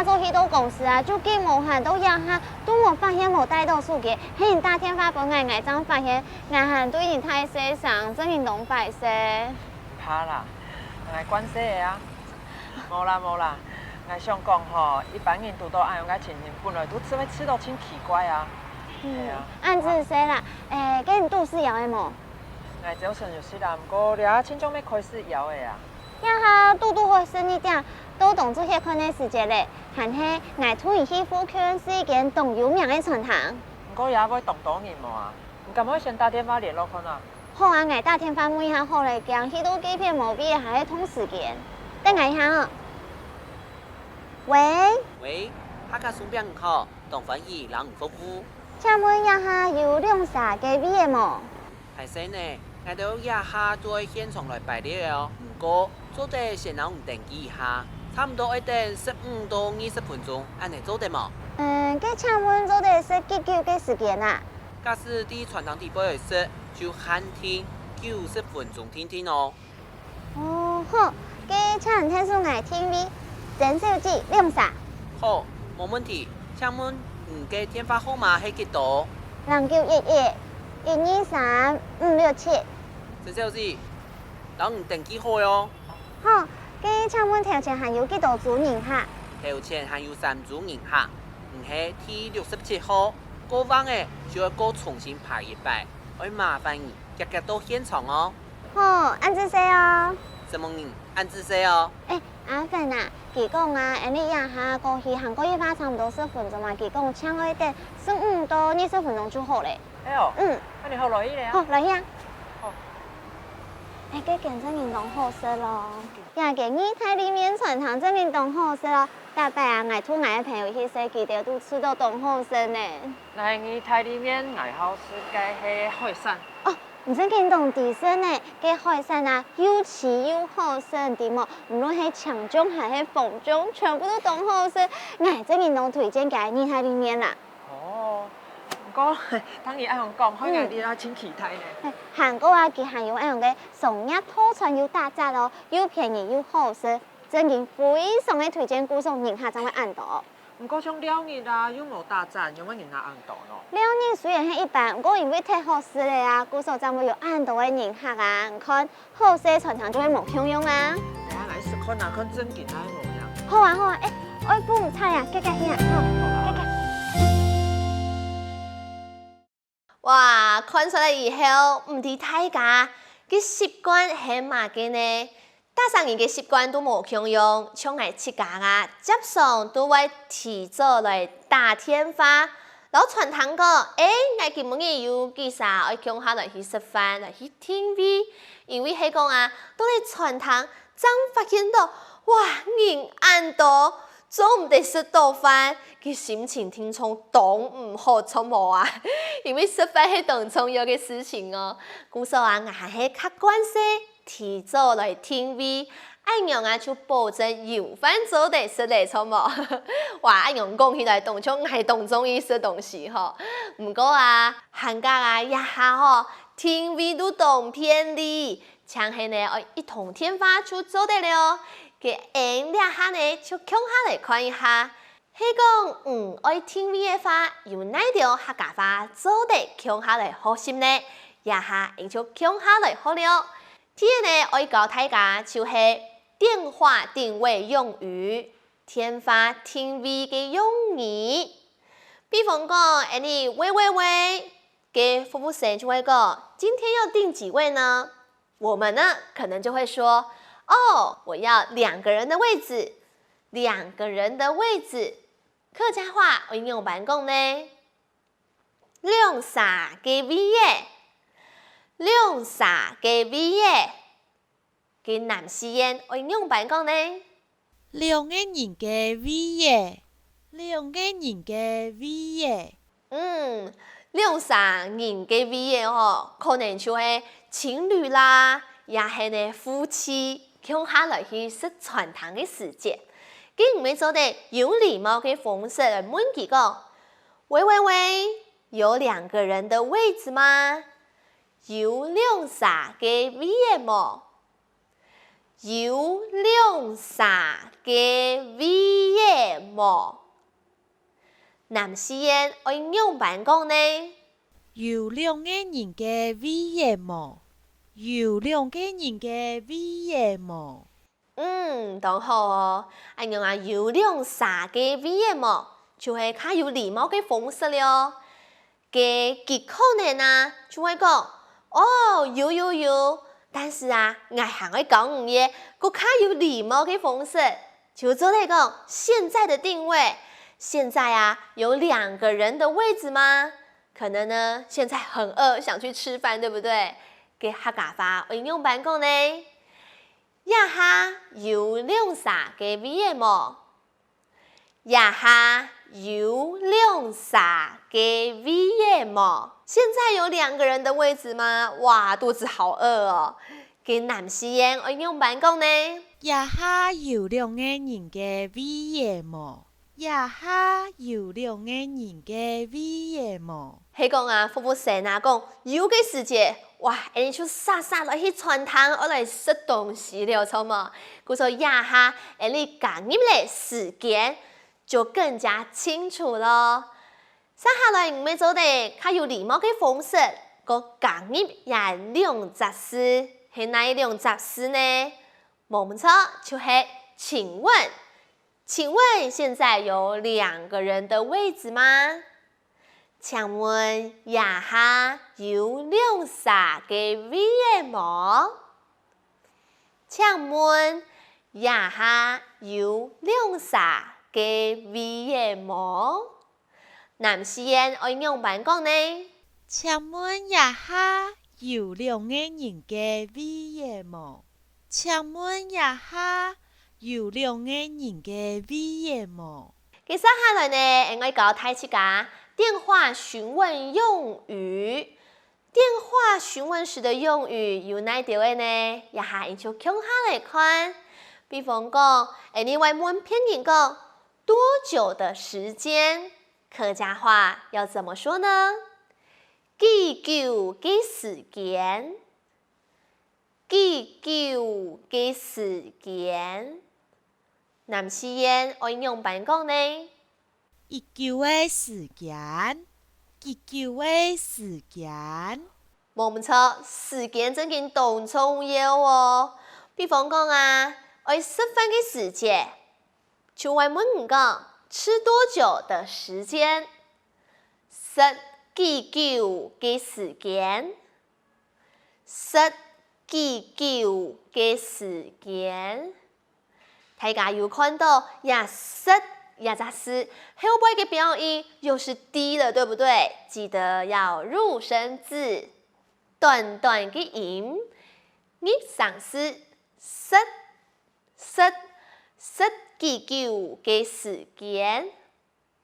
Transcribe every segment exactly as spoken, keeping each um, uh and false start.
做去到公司啊，就緊無閒，到這下都無發現無帶著手機，係你打電話分𠊎，𠊎正發現，𠊎還對你大細聲，真經當壞勢。毋怕啦，𠊎慣勢个啊。無啦無啦，𠊎想講吼，一般人堵著恁樣个情形，本來都試會試著盡奇怪啊。係啊。恁仔細啦，欸，該你肚屎枵个無？𠊎朝晨有食啦，毋過這下親像也開始枵个啊。 這下堵堵好十二點，到當晝歇睏个時節咧，還係𠊎渡你去附近食一間當有名个餐廳。毋過這下會當多人無啊？你敢會先打電話聯絡看啊？好啊，𠊎打電話問一下好了，驚去到該片無位還係當時間。等𠊎一下哦。喂？喂，客家鬆餅你好，當歡喜摎你服務。請問這下有兩儕个位仔無？ 歹勢呢，𠊎兜這下都愛現場來排列哦，毋過做得先摎你登記一下，差毋多愛等十五到二十分鐘，恁仔做得無？嗯，該請問做得食幾久个時間啊？假使在餐廳底背來食，就限定九十分鐘定定哦。 哦，好，該請𢯭手𠊎定位，曾小姐兩儕。好，無問題。請問你个電話號碼係幾多？零九一一，一二三，五六七。曾小姐，摎你登記好喲。好，該請問頭前還有幾多組人客？頭前還有三組人客，你係第六十七號，過彎仔就愛過重新排一擺，愛麻煩你遽遽到現場哦。 好，恁仔細哦。承蒙你，恁仔細哦。欸，阿芬啊，佢講啊，𠊎俚這下過去還過一百差毋多十分鐘啊，佢講淨愛等十五到二十分鐘就好咧。哎喲，嗯，恁仔好來去咧啊。好，來去啊。好。欸，該間真經當好食咯。這間義大利麵餐廳真經當好食咯。逐擺啊，𠊎渡𠊎个朋友去食，佢兜都試著當好食呢。𠊎義大利麵，𠊎好食个係海產。哦， 你真經當知食呢，該海產啊，又鮮又好食，知無？無論係青醬還係紅醬，全部都當好食。𠊎真經當推薦佢个義大利麵啦。哦，毋過，聽你恁樣講，害𠊎這下真期待呢。還過啊，佢還有恁樣个商業套餐又打折哦，又便宜又好食，真經非常个推薦，故所人客正會恁多。 毋過像尞日啊，又無打折，仰會人客恁多呢？尞日雖然係一般，毋過因為忒好食了啊，故所正會有恁多个人客啊。你看，好食个餐廳就會無共樣啊。等下來試看啊，看正經還係無樣。好啊，好啊，欸，愛分你猜啊，遽遽去啊，好，遽遽。哇，看出來以後，毋知大家个習慣係麼个呢？ 逐儕人个習慣都無共樣，像𠊎自家啊，輒常都會提早來打電話，摎餐廳講：「欸，𠊎今晡日有幾儕愛共下來去食飯，來去訂位。」因為係講啊，到了餐廳正發現著，哇，人恁多，做毋得食著飯，該心情定著當毋好，著無啊？因為食飯係當重要个事情哦。故所啊，𠊎還係較慣勢 提早來訂位，恁樣啊就保證有飯做得食咧，著無？哇，恁樣講起來，當像𠊎當中意食東西吼。毋過啊，還過啊，這下吼，訂位都當便利，淨係呢愛一通電話就做得了哦。該𠊎這下呢，就共下來看一下， 係講你愛訂位个話，有哪兜客家話做得共下來學習呢？這下𠊎就共下來學了。第一呢，愛教大家就係電話訂位用語，電話訂位个用語。比方講，𠊎俚喂喂喂，該服務生就會講：「今天要訂幾位呢？」 我們呢，可能就會說：「哦，我要兩個人的位置，兩個人的位置。」客家話愛仰般講呢？兩儕个位仔，兩儕个位仔。該南四縣愛仰般講呢？ 兩個人个位仔，兩個人个位仔。嗯，兩儕人个位仔吼，可能就係情侶啦，也係呢夫妻共下來去食餐廳个時節。該你乜做得有禮貌个方式來問佢講：「喂喂喂，有兩個人的位置嗎？有兩儕个位仔無？」有兩儕个位仔無？南四縣愛仰般講呢？有兩個人个位仔無？有兩個人个位仔無？ 嗯，當好哦。恁樣啊，有兩儕个位仔無，就係較有禮貌个方式了哦。該佢可能啊，就會講：「哦，有有有，但是啊，𠊎還愛教你一個較有禮貌个方式。」就做得講：「現在的訂位，現在啊，有兩個人的位置嗎？」可能呢，現在很餓，想去吃飯，對不對？該客家話愛仰般講呢？ 這下有兩儕个位仔無？這下有兩儕个位仔無？現在有兩個人的位置嗎？哇，肚子好餓哦。該南四縣愛仰般講呢？這下有兩個人个位仔無？ 這下有兩個人个位仔無？係講啊，服務生啊講有个時節，哇，𠊎兜就煞煞來去餐廳，愛來食東西了，著無？故所這下𠊎兜加入了時間，就更加清楚囉。接下來，你乜做得較有禮貌个方式，過加入這兩隻字，係哪兩隻字呢？無毋著，就係請問。 請問現在有兩個人的位置嗎？請問這下有兩儕个位仔無？請問這下有兩儕个位仔無？南四縣愛仰般講呢？請問這下有兩個人个位仔無？ 請問這下有兩個人个位仔無？該接下來呢，𠊎愛教大自家電話詢問用語。電話詢問時的用語有哪兜仔呢？這下𠊎兜就共下來看。比方講，𠊎兜會問別人講：「多久的時間？」客家話要怎麼說呢？幾久个時間？ 幾久个時間？南四縣愛仰般講呢？幾久个時間？幾久个時間？無毋著，時間真經當重要哦。比方講啊，愛食飯个時節，就會問人講：「吃多久的時間？」食幾久个時間？ 食幾久个時間？大家有看著這食這隻字，後背个標音又是D了，對不對？記得要入聲字，短短个音，入聲字，食，食，食幾久个時間？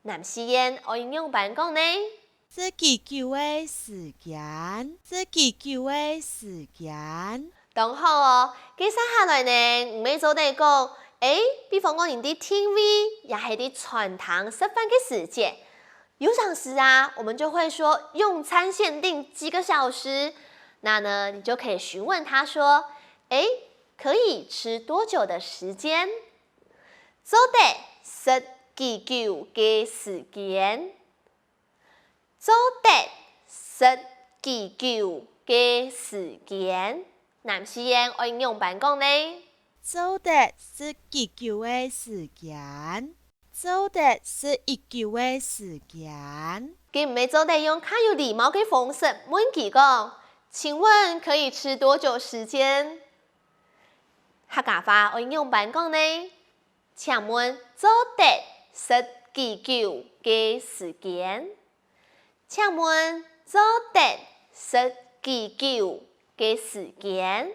南四縣愛仰般講呢？食幾久个時間？食幾久个時間？當好哦！該接下來呢，你乜做得講：「欸，比方講你在訂位，也係在餐廳食飯个時節，有常時啊，我們就會說用餐限定幾個小時。」那呢，你就可以詢問他說：「欸，可以吃多久的時間？」 做得食幾久个時間？做得食幾久个時間？南四縣愛仰般講呢？做得食幾久个時間？做得食幾久个時間？該毋係做得用較有禮貌个方式問佢講：「請問可以吃多久時間？」 客家話愛仰般講呢？請問做得食幾久个時間？請問做得食幾久个時間？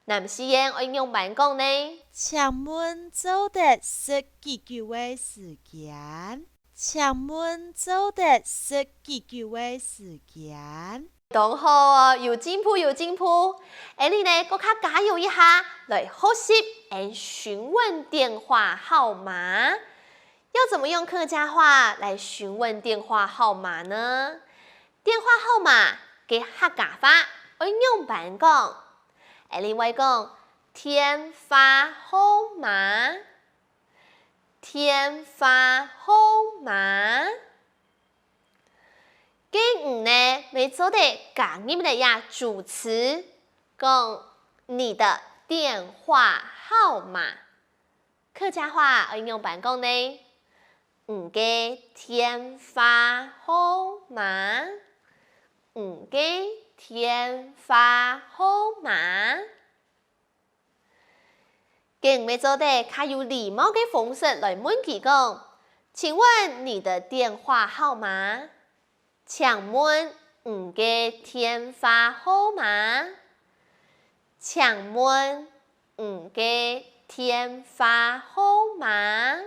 南四縣愛仰般講呢？請問做得食幾久个時間？ 請問做得食幾久个時間？當好哦，有進步，有進步！𠊎俚呢，過較加油一下，來學習𠊎俚詢問電話號碼。要怎麼用客家話來詢問電話號碼呢？電話號碼个客家話愛仰般講？𠊎俚會講：「電話號碼，電話號碼。該你呢，乜做得加入這主詞，講你的電話號碼。客家話愛仰般講呢？你个電話號碼，你个電話號碼。 該你乜做得較有禮貌个方式來問佢講：「請問你的電話號碼？」請問你个電話號碼？請問你个電話號碼？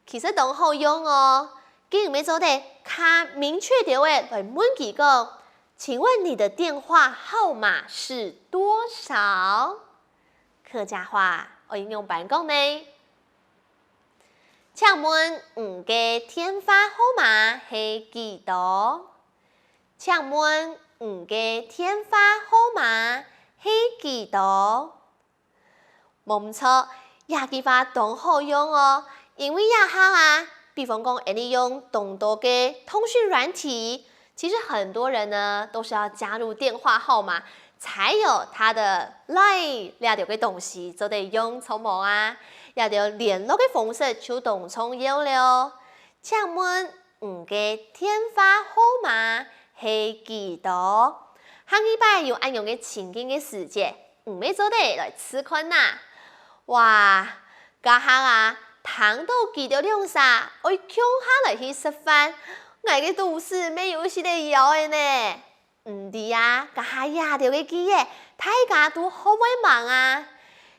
其實當好用哦，該你乜做得較明確兜仔來問佢講：「請問你的電話號碼是多少？」客家話愛仰般講呢？請問你个電話號碼係幾多？請問你个電話號碼係幾多？ 無毋著，這句話當好用哦，因為這下啊，比方講𠊎俚用當多个通訊軟體，其實很多人呢都是要加入電話號碼，才有他的LINE這兜个東西做得用，著無啊？這兜聯絡个方式就當重要了哦。請問你个電話號碼係幾多？下二擺有恁樣个情境个時節， 你乜做得來試看啊。哇，這下啊，聽著佢兜兩儕愛共下來去食飯，𠊎个肚屎乜有息仔枵仔呢。毋知啊，這下這兜个句仔，大家都學會吂啊？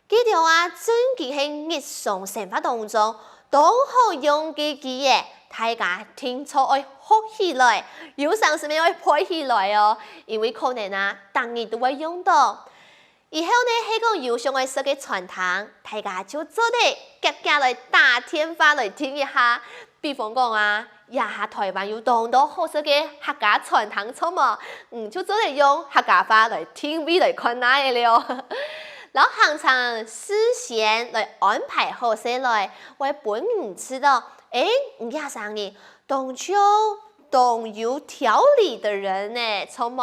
佢兜啊，真經係日常生活當中當好用个句仔，大家定著愛學起來，有成時乜愛背起來哦，因為可能啊，逐日都會用著。 以後呢，係講有想愛食个餐廳，大家就做得遽遽來打電話來訂一下。比方講啊，這下臺灣有當多好食个客家餐廳，著無？你就做得用客家話來訂位來看哪仔了。摎行程事先來安排好勢來，會分你知著，欸，你這儕人當像當有條理个人呢，著無？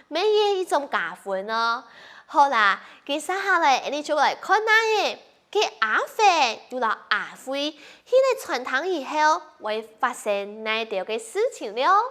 乜係一種加分哦。好啦，該續下來，𠊎俚就來看哪仔，該阿芬又摎阿輝去了餐廳以後，會發生哪兜个事情了。